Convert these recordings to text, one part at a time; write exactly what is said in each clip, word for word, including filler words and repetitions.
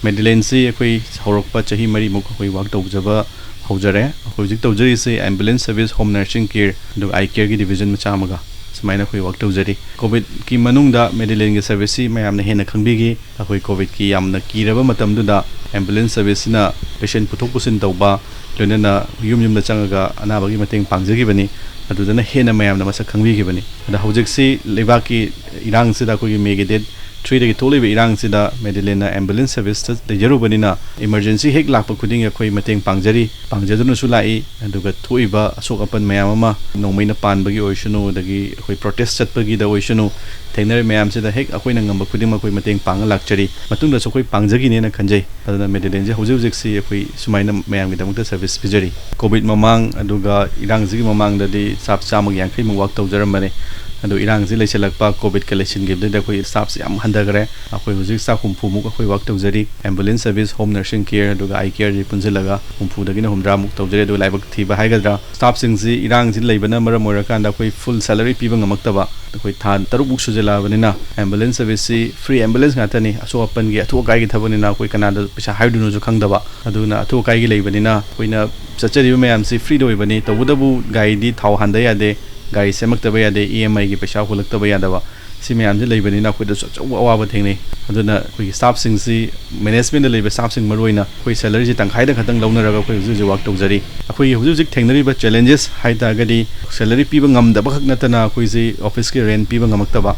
ꯃꯦꯗꯤꯂꯦꯟꯁꯤ ꯑꯩꯈꯣꯏ ꯍꯧꯔꯛꯄ ꯆꯍꯤ ꯃꯔꯤꯃꯨꯛ ꯑꯩꯈꯣꯏ ꯋꯥꯛ ꯇꯧꯖꯕ ꯍꯧꯖꯔꯦ꯫ ꯑꯩꯈꯣꯏ ꯍꯧꯖꯤꯛ ꯇꯧꯖꯔꯤꯁꯤ ambulance service, home nursing care, ꯑꯗꯨꯒ eye careꯒꯤ division ꯃꯆꯥ ꯑꯃꯒ ꯁꯨꯃꯥꯏꯅ ꯑꯩꯈꯣꯏ ꯋꯥꯛ ꯇꯧꯖꯔꯤ꯫ ꯀꯣꯚꯤꯗꯀꯤ ꯃꯅꯨꯡꯗ ꯃꯦꯗꯤꯂꯦꯟꯒꯤ ꯁꯔꯚꯤꯁꯁꯤ ꯃꯌꯥꯝꯅ ꯍꯦꯟꯅ ꯈꯪꯕꯤꯈꯤ꯫ ꯑꯩꯈꯣꯏ ꯀꯣꯚꯤꯗꯀꯤ ꯌꯥꯝꯅ ꯀꯤꯔꯕ ꯃꯇꯝꯗꯨꯗ ambulance serviceꯁꯤꯅ patient ꯄꯨꯊꯣꯛ ꯄꯨꯁꯤꯟ ꯇꯧꯕ, ꯂꯣꯏꯅꯅ ꯌꯨꯝ ꯌꯨꯝꯗ ꯆꯪꯉꯒ ꯑꯅꯥꯕꯒꯤ ꯃꯇꯦꯡ ꯄꯥꯡꯖꯈꯤꯕꯅꯤ꯫ ꯑꯗꯨꯗꯅ ꯍꯦꯟꯅ ꯃꯌꯥꯝꯅ ꯃꯁꯛ ꯈꯪꯕꯤꯈꯤꯕꯅꯤ꯫ ꯑꯗ ꯍꯧꯖꯤꯛꯁꯤ ꯂꯩꯕꯥꯛꯀꯤ ꯏꯔꯥꯡꯁꯤꯗ, ꯑꯩꯈꯣꯏꯒꯤ ꯃꯦꯒꯤ date threeꯗꯒꯤ ꯊꯣꯛꯂꯤꯕ ꯏꯔꯥꯡꯁꯤꯗ ꯃꯦꯗꯤꯂꯦꯟꯅ ambulance service ꯂꯩꯖꯔꯨꯕꯅꯤꯅ emergency ꯍꯦꯛ ꯂꯥꯛꯄ ꯈꯨꯗꯤꯡꯒꯤ ꯑꯩꯈꯣꯏ ꯃꯇꯦꯡ ꯄꯥꯡꯖꯔꯤ, ꯄꯥꯡꯖꯗꯨꯅꯁꯨ ꯂꯥꯛꯏ꯫ ꯑꯗꯨꯒ ꯊꯣꯛꯏꯕ ꯑꯁꯣꯛ ꯑꯄꯟ ꯃꯌꯥꯝ ꯑꯃ, ꯅꯣꯡꯃꯩꯅ ꯄꯥꯟꯕꯒꯤ ꯑꯣꯏꯁꯅꯨ, ꯑꯗꯒꯤ ꯑꯩꯈꯣꯏ protest ꯆꯠꯄꯒꯤꯗ ꯑꯣꯏꯁꯅꯨ, ꯊꯦꯡꯅꯔꯤꯕ ꯃꯌꯥꯝꯁꯤꯗ ꯍꯦꯛ ꯑꯩꯈꯣꯏꯅ ꯉꯝꯕ ꯈꯨꯗꯤꯡꯃꯛ ꯑꯩꯈꯣꯏ ꯃꯇꯦꯡ ꯄꯥꯡꯉ ꯂꯥꯛꯆꯔꯤ꯫ ꯃꯇꯨꯡꯗꯁꯨ ꯑꯩꯈꯣꯏ ꯄꯥꯡꯖꯈꯤꯅꯦꯅ ꯈꯟꯖꯩ꯫ ꯑꯗꯨꯅ ꯃꯦꯗꯤꯂꯦꯟꯁꯦ ꯍꯧꯖꯤꯛ ꯍꯧꯖꯤꯛꯁꯤ ꯑꯩꯈꯣꯏ ꯁꯨꯃꯥꯏꯅ ꯃꯌꯥꯝꯒꯤꯗꯃꯛꯇ service ꯄꯤꯖꯔꯤ꯫ ꯀꯣꯚꯤꯗ ꯃꯃꯥꯡ, ꯑꯗꯨꯒ ꯏꯔꯥꯡꯁꯤꯒꯤ ꯃꯃꯥꯡꯗꯗꯤ staff ꯆꯥꯝꯃꯒ ꯌꯥꯡꯈꯩꯃꯨꯛ ꯋꯥꯛ ꯇꯧꯖꯔꯝꯕꯅꯤ꯫ ꯑꯗꯨ ꯏꯔꯥꯡꯁꯤ ꯂꯩꯁꯤꯜꯂꯛꯄ, ꯀꯣꯚꯤꯗꯀ ꯂꯩꯁꯤꯟꯈꯤꯕꯗꯨꯗ ꯑꯩꯈꯣꯏ staffꯁꯤ ꯌꯥꯝ ꯍꯟꯊꯈ꯭ꯔꯦ꯫ ꯑꯩꯈꯣꯏ ꯍꯧꯖꯤꯛ staff ꯍꯨꯝꯐꯨꯃꯨꯛ ꯑꯩꯈꯣꯏ ꯋꯥꯛ ꯇꯧꯖꯔꯤ꯫ Ambulance service, home nursing care, ꯑꯗꯨꯒ eye careꯁꯤ ꯄꯨꯟꯁꯤꯜꯂꯒ ꯍꯨꯝꯐꯨꯗꯒꯤꯅ ꯍꯨꯝꯗ꯭ꯔꯥꯃꯨꯛ ꯇꯧꯖꯔꯤ꯫ ꯑꯗꯨꯒ ꯂꯥꯏꯕꯛ ꯊꯤꯕ ꯍꯥꯏꯒꯗ꯭ꯔꯥ, staffꯁꯤꯡꯁꯤ ꯏꯔꯥꯡꯁꯤ ꯂꯩꯕꯅ ꯃꯔꯝ ꯑꯣꯏꯔꯀꯥꯟꯗ ꯑꯩꯈꯣꯏ full salary ꯄꯤꯕ ꯉꯝꯃꯛꯇꯕ, ꯑꯩꯈꯣꯏ ꯊꯥ ꯇꯔꯨꯛꯃꯨꯛ ꯁꯨꯖꯜꯂꯛꯑꯕꯅꯤꯅ ambulance serviceꯁꯤ free ambulance ꯉꯥꯛꯇꯅꯤ꯫ ꯑꯁꯣꯛ ꯑꯄꯟꯒꯤ ꯑꯊꯨ ꯑꯀꯥꯏꯒꯤ ꯊꯕꯛꯅꯤꯅ ꯑꯩꯈꯣꯏ ꯀꯅꯥꯗ ꯄꯩꯁꯥ ꯍꯥꯏꯗꯣꯏꯅꯣꯁꯨ ꯈꯪꯗꯕ꯫ ꯑꯗꯨꯅ ꯑꯊꯨ ꯑꯀꯥꯏꯒꯤ ꯂꯩꯕꯅꯤꯅ ꯑꯩꯈꯣꯏꯅ ꯆꯠꯆꯔꯤꯕ ꯃꯌꯥꯝꯁꯤ freeꯗ ꯑꯣꯏꯕꯅꯤ꯫ ꯇꯧꯕꯇꯕꯨ ꯒꯥꯔꯤꯗꯤ ꯊꯥꯎ ꯍꯥꯟꯗ ꯌꯥꯗꯦ, ꯒꯥꯔꯤ ꯁꯦꯝꯃꯛꯇꯕ ꯌꯥꯗꯦ, EMIꯒꯤ ꯄꯩꯁꯥ ꯍꯨꯜꯂꯛꯇꯕ ꯌꯥꯗꯕ꯫ ꯁꯤ ꯃꯌꯥꯝꯁꯤ ꯂꯩꯕꯅꯤꯅ ꯑꯩꯈꯣꯏꯗꯁꯨ ꯑꯆꯧꯕ ꯑꯋꯥꯕ ꯊꯦꯡꯅꯩ꯫ ꯑꯗꯨꯅ ꯑꯩꯈꯣꯏꯒꯤ staffꯁꯤꯡꯁꯤ managementꯗ ꯂꯩꯕ staffꯁꯤꯡ ꯃꯔꯨꯑꯣꯏꯅ ꯑꯩꯈꯣꯏ salaryꯁꯤ ꯇꯪꯈꯥꯏꯗ ꯈꯛꯇꯪ ꯂꯧꯅꯔꯒ ꯑꯩꯈꯣꯏ ꯍꯧꯖꯤꯛ ꯍꯧꯖꯤꯛ ꯋꯥꯛ ꯇꯧꯖꯔꯤ꯫ ꯑꯩꯈꯣꯏꯒꯤ ꯍꯧꯖꯤꯛ ꯍꯧꯖꯤꯛ ꯊꯦꯡꯅꯔꯤꯕ challenges ꯍꯥꯏ ꯇꯥꯔꯒꯗꯤ salary ꯄꯤꯕ ꯉꯝꯗꯕ ꯈꯛ ꯅꯠꯇꯅ ꯑꯩꯈꯣꯏꯁꯤ officeꯀꯤ rent ꯄꯤꯕ ꯉꯝꯃꯛꯇꯕ꯫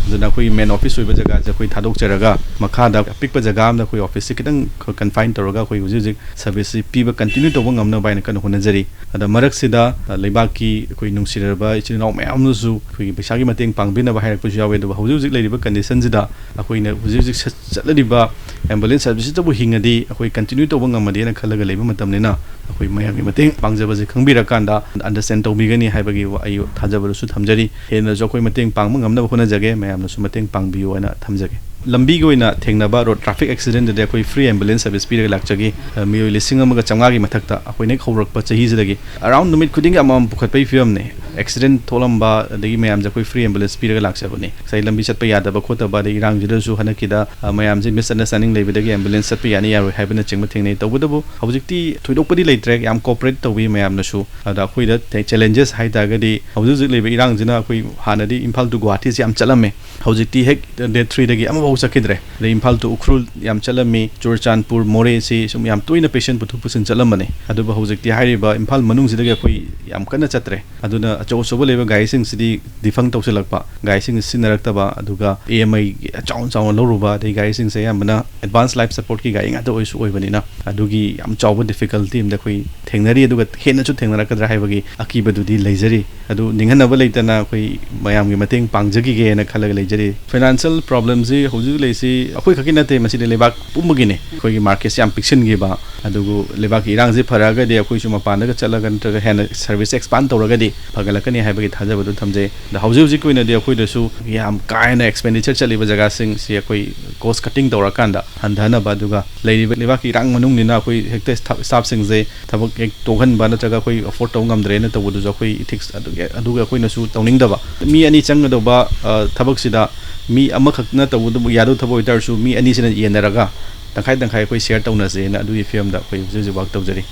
ꯑꯗꯨꯅ ꯑꯩꯈꯣꯏꯒꯤ main office ꯑꯣꯏꯕ ꯖꯒꯥꯁꯦ ꯑꯩꯈꯣꯏ ꯊꯥꯗꯣꯛꯆꯔꯒ ꯃꯈꯥꯗ ꯑꯄꯤꯛꯄ ꯖꯒꯥ ꯑꯃꯗ ꯑꯩꯈꯣꯏ officeꯁꯤ ꯈꯤꯇꯪ confine ꯇꯧꯔꯒ ꯑꯩꯈꯣꯏ ꯍꯧꯖꯤꯛ ꯍꯧꯖꯤꯛ serviceꯁꯤ ꯄꯤꯕ continue ꯇꯧꯕ ꯉꯝꯅꯕ ꯍꯥꯏꯅ ꯀꯟꯅ ꯍꯣꯠꯅꯖꯔꯤ꯫ ꯑꯗ ꯃꯔꯛꯁꯤꯗ, ꯑ, ꯂꯩꯕꯥꯛꯀꯤ ꯑꯩꯈꯣꯏ ꯅꯨꯡꯁꯤꯔꯕ ꯏꯆꯤꯜ ꯏꯅꯥꯎ ꯃꯌꯥꯝ ꯑꯃꯁꯨ ꯑꯩꯈꯣꯏꯒꯤ ꯄꯩꯁꯥꯒꯤ ꯃꯇꯦꯡ ꯄꯥꯡꯕꯤꯅꯕ ꯍꯥꯏꯔꯛꯄꯁꯨ ꯌꯥꯎꯋꯤ꯫ ꯑꯗꯨꯕꯨ ꯍꯧꯖꯤꯛ ꯍꯧꯖꯤꯛ ꯂꯩꯔꯤꯕ conditionꯁꯤꯗ ꯑꯩꯈꯣꯏꯅ ꯍꯧꯖꯤꯛ ꯍꯧꯖꯤꯛ ꯆꯠ-, ꯆꯠꯂꯤꯕ ambulance serviceꯁꯤꯗꯕꯨ ꯍꯤꯡꯉꯗꯤ, ꯑꯩꯈꯣꯏ continue ꯇꯧꯕ ꯉꯝꯃꯗꯤꯅ ꯈꯜꯂꯒ ꯂꯩꯕ ꯃꯇꯝꯅꯤꯅ, ꯑꯩꯈꯣꯏ ꯃꯌꯥꯝꯒꯤ ꯃꯇꯦꯡ ꯄꯥꯡꯖꯕꯁꯦ ꯈꯪꯕꯤꯔꯀꯥꯟꯗ understand ꯇꯧꯕꯤꯒꯅꯤ ꯍꯥꯏꯕꯒꯤ ꯋꯥ-, ꯑꯩ ꯊꯥꯖꯕꯗꯨꯁꯨ ꯊꯝꯖꯔꯤ꯫ ꯍꯦꯟꯅꯁꯨ ꯑꯩꯈꯣꯏ ꯃꯇꯦꯡ ꯄꯥꯡꯕ ꯉꯝꯅꯕ ꯍꯣꯠꯅꯖꯒꯦ, ꯃꯌꯥꯝꯅꯁꯨ ꯃꯇꯦꯡ ꯄꯥꯡꯕꯤꯌꯨ ꯍꯥꯏꯅ ꯊꯝꯖꯒꯦ꯫ ꯂꯝꯕꯤꯒꯤ ꯑꯣꯏꯅ ꯊꯦꯡꯅꯕ ꯔꯣꯗ ꯇ꯭ꯔꯥꯐꯤꯛ ꯑꯦꯛꯁꯤꯗꯦꯟꯗꯗꯤ ꯑꯩꯈꯣꯏ ꯐ꯭ꯔꯤ ꯑꯦꯝꯕꯨꯂꯦꯟꯁ ꯁꯔꯚꯤꯁ ꯄꯤꯔꯒ ꯂꯥꯛꯆꯈꯤ꯫ ꯑ, ꯃꯤꯑꯣꯏ ꯂꯤꯁꯤꯡ ꯑꯃꯒ ꯆꯥꯝꯃꯉꯥꯒꯤ ꯃꯊꯛꯇ ꯑꯩꯈꯣꯏꯅ ꯍꯦꯛ ꯍꯧꯔꯛꯄ ꯆꯍꯤꯁꯤꯗꯒꯤ ꯑꯔꯥꯎꯟ ꯅꯨꯃꯤꯠ ꯈꯨꯗꯤꯡꯒꯤ ꯑꯃꯃꯝ ꯄꯨꯈꯠꯄꯒꯤ ꯐꯤꯕꯝꯅꯤ꯫ ꯑꯦꯛꯁꯤꯗꯦꯟ ꯊꯣꯛꯂꯝꯕ ꯑꯗꯒꯤ ꯃꯌꯥꯝꯁꯦ ꯑꯩꯈꯣꯏ ꯐ꯭ꯔꯤ ꯑꯦꯝꯕꯨꯂꯦꯟꯁ ꯄꯤꯔꯒ ꯂꯥꯛꯆꯕꯅꯤ꯫ ꯉꯁꯥꯏ ꯂꯝꯕꯤ ꯆꯠꯄ ꯌꯥꯗꯕ ꯈꯣꯠꯇꯕ ꯑꯗꯩ ꯏꯔꯥꯡꯁꯤꯗꯁꯨ ꯍꯟꯗꯛꯀꯤꯗ, ꯑ, ꯃꯌꯥꯝꯁꯦ ꯃꯤꯁꯑꯟꯗꯔꯁꯇꯦꯟꯗꯤꯡ ꯂꯩꯕꯗꯒꯤ ꯑꯦꯝꯕꯨꯂꯦꯟꯁ ꯆꯠꯄ ꯌꯥꯅꯤ ꯌꯥꯔꯣꯏ ꯍꯥꯏꯕꯅꯆꯤꯡꯕ ꯊꯦꯡꯅꯩ꯫ ꯇꯧꯕꯇꯕꯨ ꯍꯧꯖꯤꯛꯇꯤ ꯊꯣꯏꯗꯣꯛꯄꯗꯤ ꯂꯩꯇ꯭ꯔꯦ, ꯌꯥꯝ ꯀꯣꯑꯣꯄꯔꯦꯠ ꯇꯧꯕꯤ ꯃꯌꯥꯝꯅꯁꯨ꯫ ꯑꯗ ꯑꯩꯈꯣꯏꯗ ꯆꯦꯂꯦꯟꯖꯦꯁ ꯍꯥꯏ ꯇꯥꯔꯒꯗꯤ ꯍꯧꯖꯤꯛ ꯍꯧꯖꯤꯛ ꯂꯩꯕ ꯏꯔꯥꯡꯁꯤꯅ ꯑꯩꯈꯣꯏ ꯍꯥꯟꯅꯗꯤ ꯏꯝꯐꯥꯜ to ꯒꯨꯋꯥꯍꯥꯇꯤꯁꯦ ꯌꯥꯝ ꯆꯠꯂꯝꯃꯦ꯫ ꯍꯧꯖꯤꯛꯇꯤ ꯍꯦꯛ ꯗꯦꯠ ꯊ꯭ꯔꯤꯗꯒꯤ ꯑꯃꯐꯥꯎ ꯆꯠꯈꯤꯗ꯭ꯔꯦ꯫ ꯑꯗꯩ ꯏꯝꯐꯥꯜ to ꯎꯈ꯭ꯔꯨꯜ ꯌꯥꯝ ꯆꯠꯂꯝꯃꯤ, ꯆꯨꯔꯆꯥꯟꯄꯨꯔ, ꯃꯣꯔꯦꯁꯤ ꯁꯨꯝ ꯌꯥꯝ ꯇꯣꯏꯅ ꯄꯦꯁꯦꯟ ꯄꯨꯊꯣꯛ ꯄꯨꯁꯤꯟ ꯆꯠꯂꯝꯕꯅꯦ꯫ ꯑꯗꯨꯕꯨ ꯍꯧꯖꯤꯛꯇꯤ ꯍꯥꯏꯔꯤꯕ ꯏꯝꯐꯥꯜ ꯃꯅꯨꯡꯁꯤꯗꯒꯤ ꯑꯩꯈꯣꯏ ꯌꯥꯝ ꯀꯟꯅ ꯆꯠꯇ꯭ꯔꯦ꯫ ꯑꯗꯨꯅ ꯑꯆꯧ ꯑꯆꯧꯕ ꯂꯩꯕ ꯒꯥꯔꯤꯁꯤꯡꯁꯤꯗꯤ ꯗꯤꯐꯪ ꯇꯧꯁꯤꯜꯂꯛꯄ, ꯒꯥꯔꯤꯁꯤꯡ ꯁꯤꯖꯤꯟꯅꯔꯛꯇꯕ, ꯑꯗꯨꯒ ꯏ ꯑꯦꯝ ꯑꯥꯏ ꯆꯥꯎꯅ ꯆꯥꯎꯅ ꯂꯧꯔꯨꯕ, ꯑꯗꯩ ꯒꯥꯔꯤꯁꯤꯡꯁꯦ ꯑꯌꯥꯝꯕꯅ ꯑꯦꯗꯚꯥꯟꯁ ꯂꯥꯏꯐ ꯁꯄꯣꯔꯠꯀꯤ ꯒꯥꯔꯤ ꯉꯥꯛꯇ ꯑꯣꯏꯁꯨ ꯑꯣꯏꯕꯅꯤꯅ ꯑꯗꯨꯒꯤ ꯌꯥꯝ ꯆꯥꯎꯕ ꯗꯤꯐꯤꯀꯜꯇꯤ ꯑꯃꯗꯤ ꯑꯩꯈꯣꯏ ꯊꯦꯡꯅꯔꯤ, ꯑꯗꯨꯒ ꯍꯦꯟꯅꯁꯨ ꯊꯦꯡꯅꯔꯛꯀꯗ꯭ꯔꯥ ꯍꯥꯏꯕꯒꯤ ꯑꯀꯤꯕꯗꯨꯗꯤ ꯂꯩꯖꯔꯤ꯫ ꯑꯗꯨ ꯅꯤꯡꯍꯟꯅꯕ ꯂꯩꯇꯅ ꯑꯩꯈꯣꯏ ꯃꯌꯥꯝꯒꯤ ꯃꯇꯦꯡ ꯄꯥꯡꯖꯈꯤꯒꯦꯅ ꯈꯜꯂꯒ ꯂꯩꯖꯔꯤ꯫ ꯐꯥꯏꯅꯥꯟꯁꯤꯌꯦꯜ ꯄ꯭ꯔꯣꯕ꯭ꯂꯦꯝꯁꯤ ꯍꯧꯖꯤꯛ ꯂꯩꯁꯤ ꯑꯩꯈꯣꯏ ꯈꯛꯀꯤ ꯅꯠꯇꯦ, ꯃꯁꯤꯗꯤ ꯂꯩꯕꯥꯛ ꯄꯨꯝꯕꯒꯤꯅꯤ꯫ ꯑꯩꯈꯣꯏꯒꯤ ꯃꯥꯔꯀꯦꯠꯁꯤ ꯌꯥꯝ ꯄꯤꯛꯁꯤꯟꯈꯤꯕ, ꯑꯗꯨꯕꯨ ꯂꯩꯕꯥꯛꯀꯤ ꯏꯔꯥꯡꯁꯤ ꯐꯔꯛꯑꯒꯗꯤ ꯑꯩꯈꯣꯏꯁꯨ ꯃꯄꯥꯟꯗꯒ ꯆꯠꯂꯒ ꯅꯠꯇ꯭ꯔꯒ ꯍꯦꯟꯅ ꯁꯔꯚꯤꯁ ꯑꯦꯛꯁꯄꯥꯟ ꯇꯧꯔꯒꯗꯤ ꯐꯒꯠꯂꯛꯀꯅꯤ ꯍꯥꯏꯕꯒꯤ ꯊꯥꯖꯕꯗꯨ ꯊꯝꯖꯩ꯫ ꯑꯗ ꯍꯧꯖꯤꯛ ꯍꯧꯖꯤꯛꯀꯤ ꯑꯣꯏꯅꯗꯤ ꯑꯩꯈꯣꯏꯗꯁꯨ ꯌꯥꯝ ꯀꯥ ꯍꯦꯟꯅ ꯑꯦꯛꯁꯄꯦꯟꯗꯤꯆꯔ ꯆꯠꯂꯤꯕ ꯖꯒꯥꯁꯤꯡꯁꯤ ꯑꯩꯈꯣꯏ ꯀꯣꯁ ꯀꯠꯇꯤꯡ ꯇꯧꯔꯀꯥꯟꯗ ꯍꯟꯊꯅꯕ, ꯑꯗꯨꯒ ꯂꯩꯔꯤꯕ ꯂꯩꯕꯥꯛꯀꯤ ꯏꯔꯥꯡ ꯃꯅꯨꯡꯅꯤꯅ ꯑꯩꯈꯣꯏ ꯍꯦꯛꯇ ꯁ꯭ꯇꯥꯐꯁꯤꯡꯁꯦ ꯊꯕꯛ ꯍꯦꯛ ꯇꯣꯛꯍꯟꯕ ꯅꯠꯇ꯭ꯔꯒ ꯑꯩꯈꯣꯏ ꯑꯦꯐꯣꯔꯗ ꯇꯧꯕ ꯉꯝꯗ꯭ꯔꯦꯅ ꯇꯧꯕꯗꯨꯁꯨ ꯑꯩꯈꯣꯏ ꯏꯊꯤꯛꯁ ꯑꯗꯨꯒꯤ ꯑꯗꯨꯒ ꯑꯩꯈꯣꯏꯅꯁꯨ ꯇꯧꯅꯤꯡꯗꯕ꯫ ꯃꯤ ꯑꯅꯤ ꯆꯪꯒꯗꯧꯕ, ꯑ, ꯊꯕꯛꯁꯤꯗ ꯃꯤ ꯑꯃꯈꯛꯅ ꯇꯧꯒꯗꯕ ꯌꯥꯗꯧ ꯊꯕꯛ ꯑꯣꯏꯇꯥꯔꯁꯨ ꯃꯤ ꯑꯅꯤꯁꯤꯅ ꯌꯦꯟꯅꯔꯒ ꯇꯪꯈꯥꯏ ꯇꯪꯈꯥꯏ ꯑꯩꯈꯣꯏ ꯁꯤꯌꯔ ꯇꯧꯅꯁꯦꯅ ꯑꯗꯨꯒꯤ ꯐꯤꯕꯝꯗ ꯑꯩꯈꯣꯏ ꯍꯧꯖꯤꯛ ꯍꯧꯖꯤꯛ ꯋꯥꯛ ꯇꯧꯖꯔꯤ꯫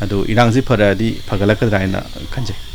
ꯑꯗꯨ ꯏꯔꯥꯡꯁꯤ ꯐꯔꯛꯑꯗꯤ ꯐꯒꯠꯂꯛꯀꯗ꯭ꯔꯥ ꯍꯥꯏꯅ ꯈꯟꯖꯩ꯫